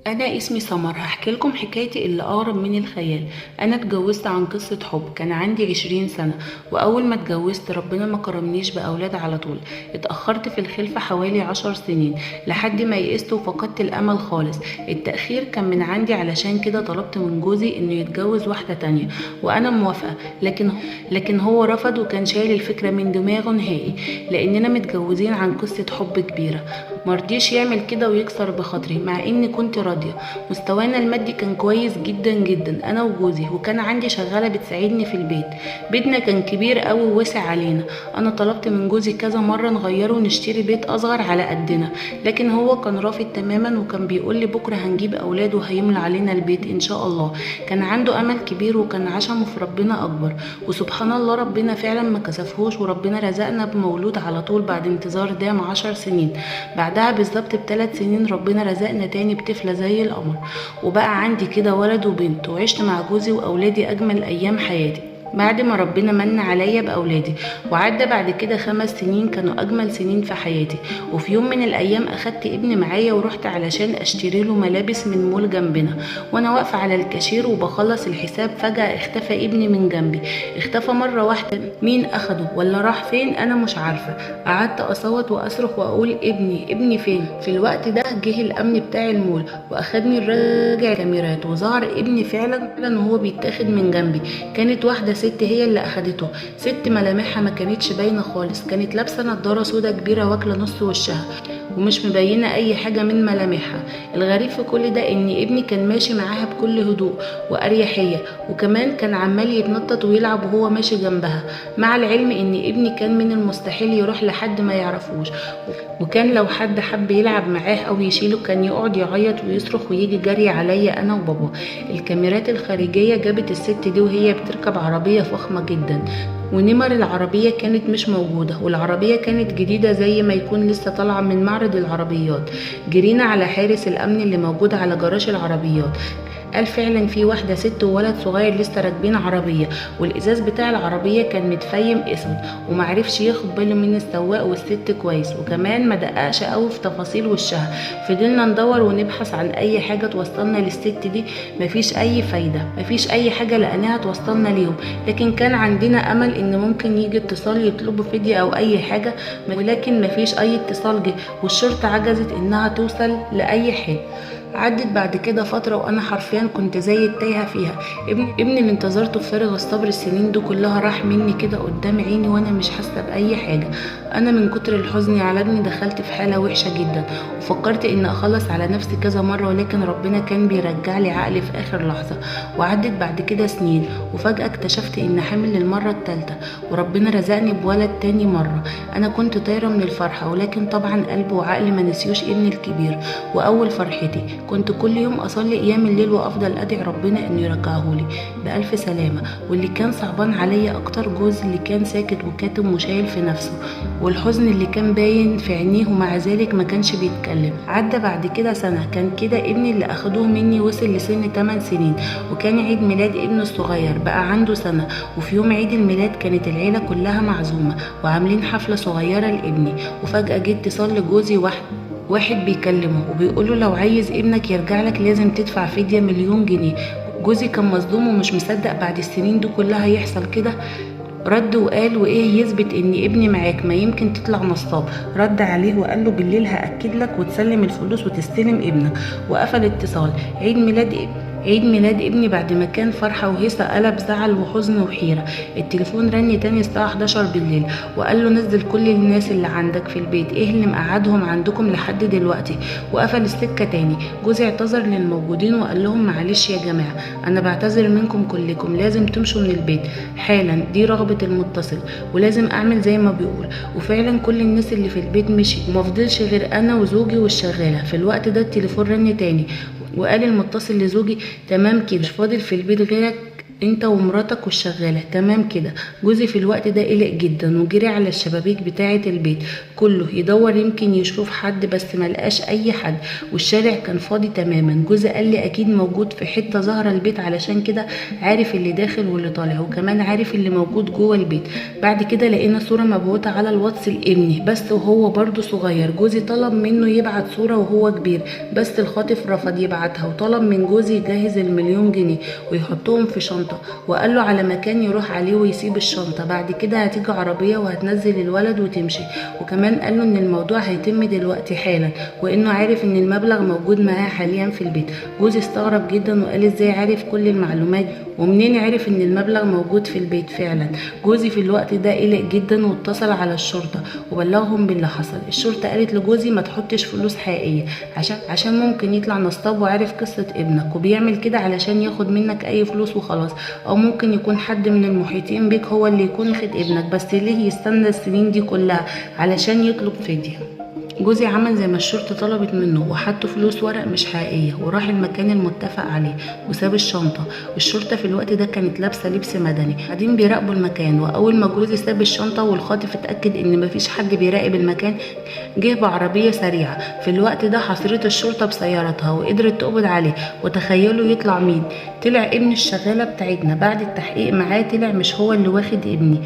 أنا اسمي سمر، هحكي لكم حكايتي اللي أغرب من الخيال. أنا اتجوزت عن قصة حب، كان عندي 20 سنة، وأول ما اتجوزت ربنا ما كرمنيش بأولاد على طول. اتأخرت في الخلفة حوالي 10 سنين لحد ما يئست وفقدت الأمل خالص. التأخير كان من عندي، علشان كده طلبت من جوزي إنه يتجوز واحدة تانية وأنا موافقة، لكن هو رفض وكان شايل الفكرة من دماغه نهائي، لأننا متجوزين عن قصة حب كبيرة. مرضيش يعمل كده ويكسر بخاطري، مع إني كنت راضية. مستوانا المادي كان كويس جدا جدا انا وجوزي، وكان عندي شغالة بتساعدني في البيت. بيتنا كان كبير قوي ووسع علينا. انا طلبت من جوزي كذا مرة نغيره ونشتري بيت اصغر على قدنا، لكن هو كان رافض تماما، وكان بيقول لي بكره هنجيب اولاد وهيملى علينا البيت ان شاء الله. كان عنده امل كبير وكان عشمه في ربنا اكبر، وسبحان الله ربنا فعلا ما كسفهوش، وربنا رزقنا بمولود على طول بعد انتظار دام 10 سنين. بعدها بالظبط ب3 سنين ربنا رزقنا تاني بطفله زي القمر، وبقى عندي كده ولد وبنت، وعشت مع جوزي واولادي اجمل ايام حياتي بعد ما ربنا من عليا باولادي. وعدى بعد كده 5 سنين كانوا اجمل سنين في حياتي. وفي يوم من الايام اخدت ابني معايا ورحت علشان اشتري له ملابس من مول جنبنا، وانا واقفة على الكاشير وبخلص الحساب فجاة اختفى ابني من جنبي. اختفى مرة واحدة، مين اخده ولا راح فين انا مش عارفه. قعدت اصوت واصرخ واقول ابني ابني فين. في الوقت ده جه الامن بتاع المول واخدني الراجع الكاميرات، وظهر ابني فعلا وهو بيتاخد من جنبي. كانت واحدة ست هي اللي اخدته، ست ملامحها ما كانتش باينة خالص، كانت لابسه نضاره سودا كبيرة واكله نص وشها ومش مبينة اي حاجة من ملامحها. الغريب في كل ده ان ابني كان ماشي معاها بكل هدوء واريحيه، وكمان كان عمال يتنطط ويلعب وهو ماشي جنبها، مع العلم ان ابني كان من المستحيل يروح لحد ما يعرفوش، وكان لو حد حب يلعب معاه او يشيله كان يقعد يعيط ويصرخ ويجي جري عليا انا وبابا. الكاميرات الخارجية جابت الست دي وهي بتركب عربية فخمة جدا، ونمر العربية كانت مش موجودة، والعربية كانت جديدة زي ما يكون لسه طالعة من معرض العربيات. جرينا على حارس الأمن اللي موجود على جراج العربيات، قال فعلا في واحدة ست وولد صغير لسه راكبين عربية، والإزاز بتاع العربية كان متفيم اسود، ومعرفش ياخد باله من السواق والست كويس، وكمان ما دققش قوي في تفاصيل وشها. فضلنا ندور ونبحث عن اي حاجة توصلنا للست دي، مفيش اي فايدة، مفيش اي حاجة لقيناها توصلنا ليهم، لكن كان عندنا امل ان ممكن يجي اتصال يطلبوا فدية او اي حاجة، ولكن مفيش اي اتصال جه، والشرطة عجزت انها توصل لاي حاجة. عدت بعد كده فترة وأنا حرفيا كنت زي التايهة فيها. ابني اللي انتظرته بفارغ الصبر السنين دي كلها راح مني كده قدام عيني وأنا مش حاسة بأي حاجة. أنا من كتر الحزن على ابني دخلت في حالة وحشة جدا، وفكرت إن أخلص على نفسي كذا مرة، ولكن ربنا كان بيرجع لي عقلي في آخر لحظة. وعدت بعد كده سنين، وفجأة اكتشفت إن حامل للمرة الثالثة، وربنا رزقني بولد تاني مرة. أنا كنت طايرة من الفرحة، ولكن طبعا قلبي وعقلي ما نسيوش ابني الكبير وأول فرحتي. كنت كل يوم أصلي قيام الليل وأفضل أدعي ربنا إنه يرجعهولي بألف سلامة. واللي كان صعبان عليا أكتر جوزي اللي كان ساكت وكاتم وشايل في نفسه، والحزن اللي كان باين في عينيه، ومع ذلك ما كانش بيتكلم. عدى بعد كده سنة، كان كده ابني اللي أخدوه مني وصل لسن 8 سنين، وكان عيد ميلاد ابنه الصغير بقى عنده سنة. وفي يوم عيد الميلاد كانت العيلة كلها معزومة وعاملين حفلة صغيرة لابني، وفجأة جه اتصال لجوزي واحد بيكلمه وبيقوله لو عايز ابنك يرجع لك لازم تدفع فدية 1,000,000 جنيه. جوزي كان مصدوم ومش مصدق بعد السنين دي كلها يحصل كده. رد وقال وايه يثبت ان ابني معاك، ما يمكن تطلع نصاب. رد عليه وقال له بالليل هأكد لك وتسلم الفلوس وتستلم ابنك، وقفل اتصال. عيد ميلاد ابني بعد ما كان فرحة وهيصة قلب زعل وحزن وحيرة. التليفون رن تاني الساعة 11 بالليل، وقال له نزل كل الناس اللي عندك في البيت، ايه اللي مقعدهم عندكم لحد دلوقتي؟ وقفل السكة تاني. جوزي اعتذر للموجودين وقال لهم معلش يا جماعة، انا بعتذر منكم كلكم، لازم تمشوا من البيت حالا، دي رغبة المتصل ولازم اعمل زي ما بيقول. وفعلا كل الناس اللي في البيت مشي، ومفضلش غير انا وزوجي والشغالة. في الوقت ده التليفون رن تاني، وقال المتصل لزوجي تمام كده، مش فاضل في البيت غيرك انت ومراتك والشغاله، تمام كده. جوزي في الوقت ده قلق جدا وجري على الشبابيك بتاعه البيت كله يدور يمكن يشوف حد، بس ما لقاش اي حد والشارع كان فاضي تماما. جوزي قال لي اكيد موجود في حتة ظاهره البيت، علشان كده عارف اللي داخل واللي طالع، وكمان عارف اللي موجود جوه البيت. بعد كده لقينا صوره مبعوثه على الواتس لابني بس وهو برده صغير. جوزي طلب منه يبعت صوره وهو كبير، بس الخاطف رفض يبعتها، وطلب من جوزي يجهز 1,000,000 جنيه ويحطهم في شنطه، وقال له على مكان يروح عليه ويسيب الشنطة، بعد كده هتيجي عربية وهتنزل الولد وتمشي. وكمان قال له ان الموضوع هيتم دلوقتي حالا، وانه عارف ان المبلغ موجود معاه حاليا في البيت. جوزي استغرب جدا وقال ازاي عارف كل المعلومات ومنين عرف ان المبلغ موجود في البيت فعلا. جوزي في الوقت ده قلق جدا واتصل على الشرطة وبلغهم باللي حصل. الشرطة قالت لجوزي ما تحطش فلوس حقيقية عشان ممكن يطلع نصاب وعارف قصة ابنك وبيعمل كده علشان ياخد منك اي فلوس وخلاص، او ممكن يكون حد من المحيطين بيك هو اللي يكون خد ابنك، بس ليه يستنى السنين دي كلها علشان يطلب فدية. جوزي عمل زي ما الشرطة طلبت منه وحط فلوس ورق مش حقيقية وراح المكان المتفق عليه وساب الشنطة. الشرطة في الوقت ده كانت لابسة لبس مدني، قاعدين بيراقبوا المكان. وأول ما جوزي ساب الشنطة والخاطف اتأكد إن مفيش حد بيراقب المكان، جه بعربية سريعة. في الوقت ده حاصرت الشرطة بسيارتها وقدرت تقبض عليه. وتخيلوا يطلع مين؟ طلع ابن الشغالة بتاعتنا. بعد التحقيق معاه طلع مش هو اللي واخد ابني،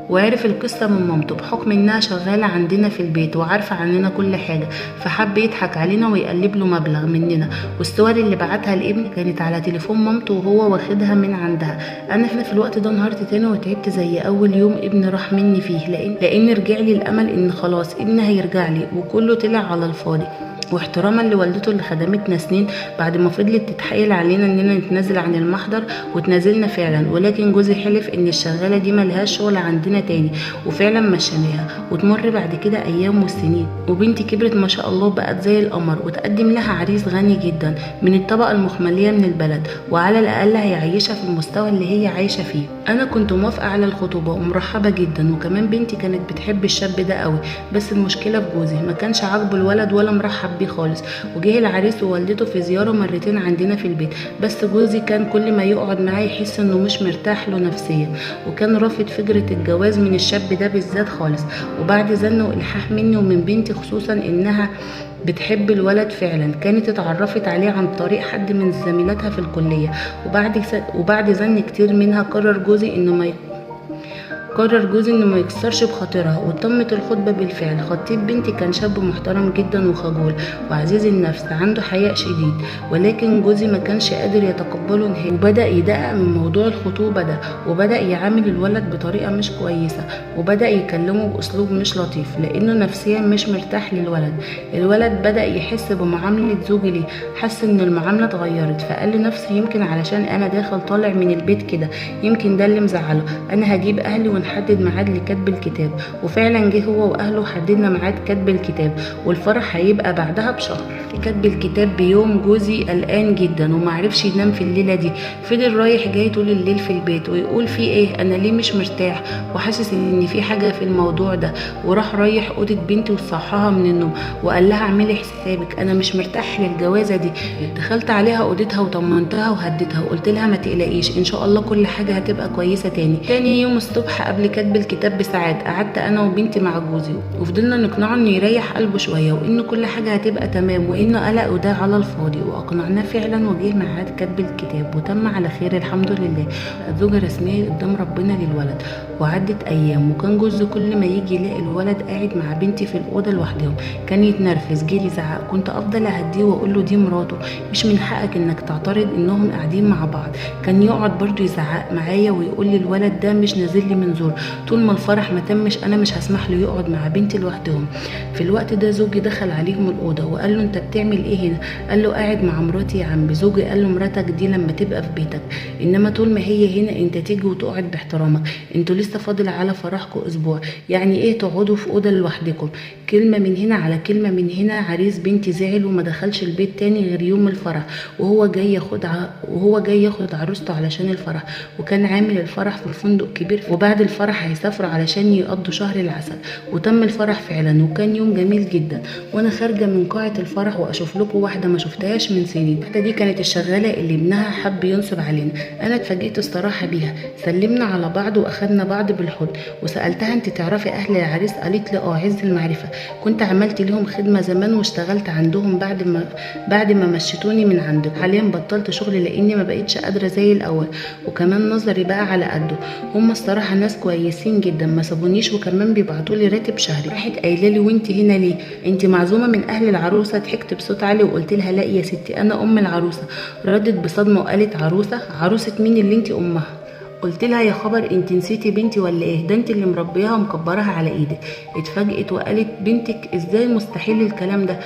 وعرف القصة من مامته بحكم انها شغالة عندنا في البيت وعارفة عننا كل حاجة، فحب يضحك علينا ويقلب له مبلغ مننا. والصور اللي بعتها لابني كانت على تليفون مامته وهو واخدها من عندها. انا في الوقت ده انهارت تاني وتعبت زي اول يوم ابني راح مني فيه، لان رجع لي الامل ان خلاص ابني هيرجع لي، وكله طلع على الفاضي. واحتراما لوالدته اللي خدمتنا سنين بعد ما فضلت تتحايل علينا اننا نتنازل عن المحضر، وتنازلنا فعلا، ولكن جوزي حلف ان الشغاله دي ملهاش شغل عندنا تاني، وفعلا مشيناها. وتمر بعد كده ايام وسنين، وبنتي كبرت ما شاء الله بقت زي القمر، وتقدم لها عريس غني جدا من الطبقة المخمليه من البلد، وعلى الاقل هيعيشها في المستوى اللي هي عايشه فيه. انا كنت موافقة على الخطوبة ومرحبه جدا، وكمان بنتي كانت بتحب الشاب ده قوي، بس المشكلة في جوزي ما كانش عاجبه الولد ولا مرحب بيه خالص. وجه العريس ووالدته في زيارة مرتين عندنا في البيت، بس جوزي كان كل ما يقعد معاه يحس انه مش مرتاح له نفسيا، وكان رافض فكرة الجواز من الشاب ده بالذات خالص. وبعد زن والحاح مني ومن بنتي، خصوصا انها بتحب الولد فعلا، كانت اتعرفت عليه عن طريق حد من زميلاتها في الكلية. وبعد زن كتير منها قرر جوزي انه ما يكسرش بخاطرها، وتمت الخطبة بالفعل. خطيب بنتي كان شاب محترم جدا وخجول وعزيز النفس، عنده حياء شديد، ولكن جوزي ما كانش قادر يتقبله نهائي، وبدا يدقق من موضوع الخطوبة ده، وبدا يعامل الولد بطريقة مش كويسة، وبدا يكلمه باسلوب مش لطيف لانه نفسيا مش مرتاح للولد. الولد بدا يحس بمعاملة زوجي ليه، حس ان المعاملة اتغيرت، فقال لنفسه يمكن علشان انا داخل طالع من البيت كده، يمكن ده اللي مزعله، انا هجيب اهلي ونحدد ميعاد لكتب الكتاب. وفعلا جه هو واهله وحددنا ميعاد كتب الكتاب، والفرح هيبقى بعدها بشهر. كتب الكتاب بيوم جوزي قلقان جدا ومعرفش ينام في الليلة دي، فضل رايح جاي طول الليل في البيت ويقول في ايه، انا ليه مش مرتاح وحاسس ان في حاجة في الموضوع ده. وراح رايح اوضة بنتي وصحاها من النوم وقال لها اعملي حسابك انا مش مرتاح للجوازه دي. دخلت عليها اوضتها وطمنتها وهديتها وقلت لها ما تقلقيش ان شاء الله كل حاجة هتبقى كويسة تاني. تاني يوم الصبح قبل كتب الكتاب بساعات قعدت انا وبنتي مع جوزي، وفضلنا نقنعه انه يريح قلبه شوية وان كل حاجة هتبقى تمام وانه قلقه ده على الفاضي، واقنعناه فعلا وجه ميعاد كتب الكتاب وتم على خير الحمد لله. زوجة رسمية قدام ربنا للولد. وعدت ايام، وكان جوزي كل ما يجي يلاقي الولد قاعد مع بنتي في الاوضة لوحدهم كان يتنرفز، جه يزعق، كنت افضل اهديه واقول له دي مراته مش من حقك انك تعترض انهم قاعدين مع بعض. كان يقعد برضه يزعق معايا ويقول لي الولد ده مش نازل لي من زور، طول ما الفرح ما تمش انا مش هسمح له يقعد مع بنتي لوحدهم. في الوقت ده زوجي دخل عليهم الاوضة وقال له انت بتعمل ايه هنا؟ قال له قاعد مع مراتي يا عم. زوجي قال له مراتك دي لما تبقى في بيتك، انما طول ما هي هنا انت تيجي وتقعد باحترامك، انتوا لسه فاضل على فرحكم اسبوع، يعني ايه تقعدوا في اوضة لوحدكم؟ كلمة من هنا على كلمة من هنا. عريس بنتي زعل وما دخلش البيت تاني غير يوم الفرح، وهو جاي ياخد عروسته علشان الفرح، وكان عامل الفرح في فندق كبير. وبعد الفرح هيسافروا علشان يقضوا شهر العسل. وتم الفرح فعلا، وكان يوم جميل جدا. وانا خارجه من قاعة الفرح واشوف لكم واحدة ما شفتهاش من سنين. الواحدة دي كانت الشغاله اللي ابنها حب ينصب علينا. انا اتفاجئت الصراحة بيها. سلمنا على بعض واخدنا بعض بالحضن، وسالتها انت تعرفي اهل العريس؟ قالت لي اه، عز المعرفة، كنت عملت لهم خدمة زمان واشتغلت عندهم بعد ما مشيتوني من عندك. حاليا بطلت شغل لاني ما بقتش قادرة زي الاول، وكمان نظري بقى على قده. هم الصراحة ناس كويسين جدا، ما سابونيش، وكمان بيبعتوا لي راتب شهري. راحت قايله لي وانت هنا ليه؟ انت معزومه من اهل العروسة؟ ضحكت بصوت عالي وقلت لها لا يا ستي، انا ام العروسة. ردت بصدمة وقالت عروسه؟ عروسه مين اللي انت امها؟ قلت لها يا خبر، انت نسيتي بنتي ولا ايه؟ ده انت اللي مربياها ومكبرها على ايدك. اتفاجئت وقالت بنتك ازاي؟ مستحيل الكلام ده.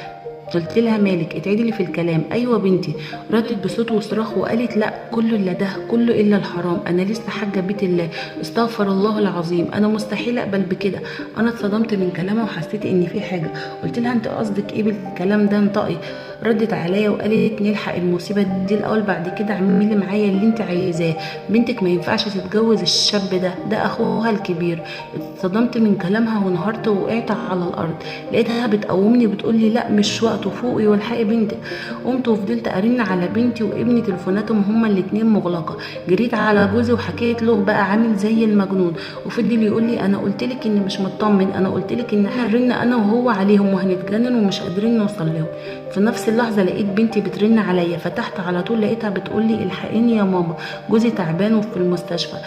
قلت لها مالك؟ اتعدلي في الكلام. ايوه بنتي. ردت بصوت وصراخ وقالت لا، كله الا ده، كله الا الحرام، انا لسه حاجة بيت الله، استغفر الله العظيم، انا مستحيل اقبل بكده. انا اتصدمت من كلامها وحسيت ان في حاجة. قلت لها انت قصدك ايه بالكلام ده؟ انطقي. ردت عليا وقالت نلحق المصيبة دي الاول، بعد كده اعملي معايا اللي انت عايزاه، بنتك ما ينفعش تتجوز الشاب ده، ده اخوها الكبير. اتصدمت من كلامها وانهارت ووقعت على الارض. لقيتها بتقومني بتقول لي لا مش وقته، فوقي والحقي بنتك. قمت وفضلت ارن على بنتي وابني، تليفوناتهم هما الاتنين مغلقة. جريت على جوزي وحكيت له، بقى عامل زي المجنون، وفضل يقول لي انا قلت لك اني مش مطمن، انا قلت لك ان هنرن انا وهو عليهم وهنتجنن ومش قادرين نوصل لهم. في نفس اللحظة لقيت بنتي بترن عليا، فتحت على طول لقيتها بتقول لي الحقيني يا ماما، جوزي تعبان وفي المستشفى.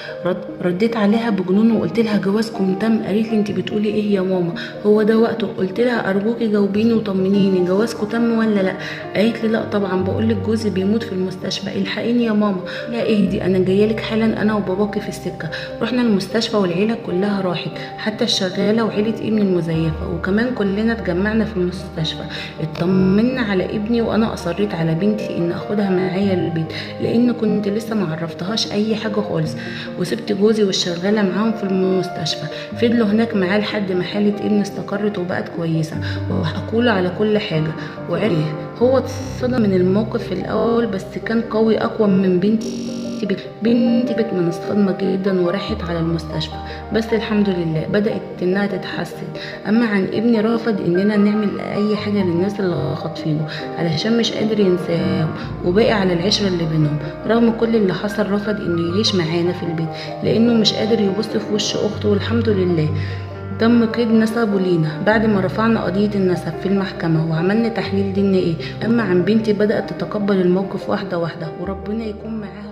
رديت عليها بجنون وقلت لها جوازكم تم؟ قالت لي انت بتقولي ايه يا ماما، هو ده وقته؟ قلت لها ارجوكي جاوبيني وطمنيني، جوازكم تم ولا لا؟ قالت لي لا طبعا، بقول لك جوزي بيموت في المستشفى، الحقيني يا ماما. لا اهدي، انا جاية لك حالا، انا وباباكي في السكة. رحنا المستشفى والعيلة كلها راحت، حتى الشغاله وعيلة ابن المزيفه، وكمان كلنا اتجمعنا في المستشفى. اطمنا على ابني، وانا اصريت على بنتي ان اخدها معايا البيت لان كنت لسه ما عرفتهاش اي حاجة خالص، وسبت جوزي والشغاله معاهم في المستشفى. فضلوا هناك معاه لحد ما حاله ابني استقرت وبقت كويسة، وحكوا له على كل حاجة وعرف. هو اتصدم من الموقف في الاول، بس كان قوي اقوى من بنتي. بنتي بقت من الصدمة جدا وراحت على المستشفى، بس الحمد لله بدأت انها تتحسن. اما عن ابني رافض اننا نعمل اي حاجة للناس اللي خاطفينه علشان مش قادر ينساهم، وباقي على العشرة اللي بينهم. رغم كل اللي حصل رفض انه يعيش معانا في البيت لانه مش قادر يبص في وش اخته، والحمد لله تم قيد نسبه لينا بعد ما رفعنا قضية النسب في المحكمة وعملنا تحليل DNA. أما عن بنتي بدأت تتقبل الموقف واحدة واحدة، وربنا يكون معاها.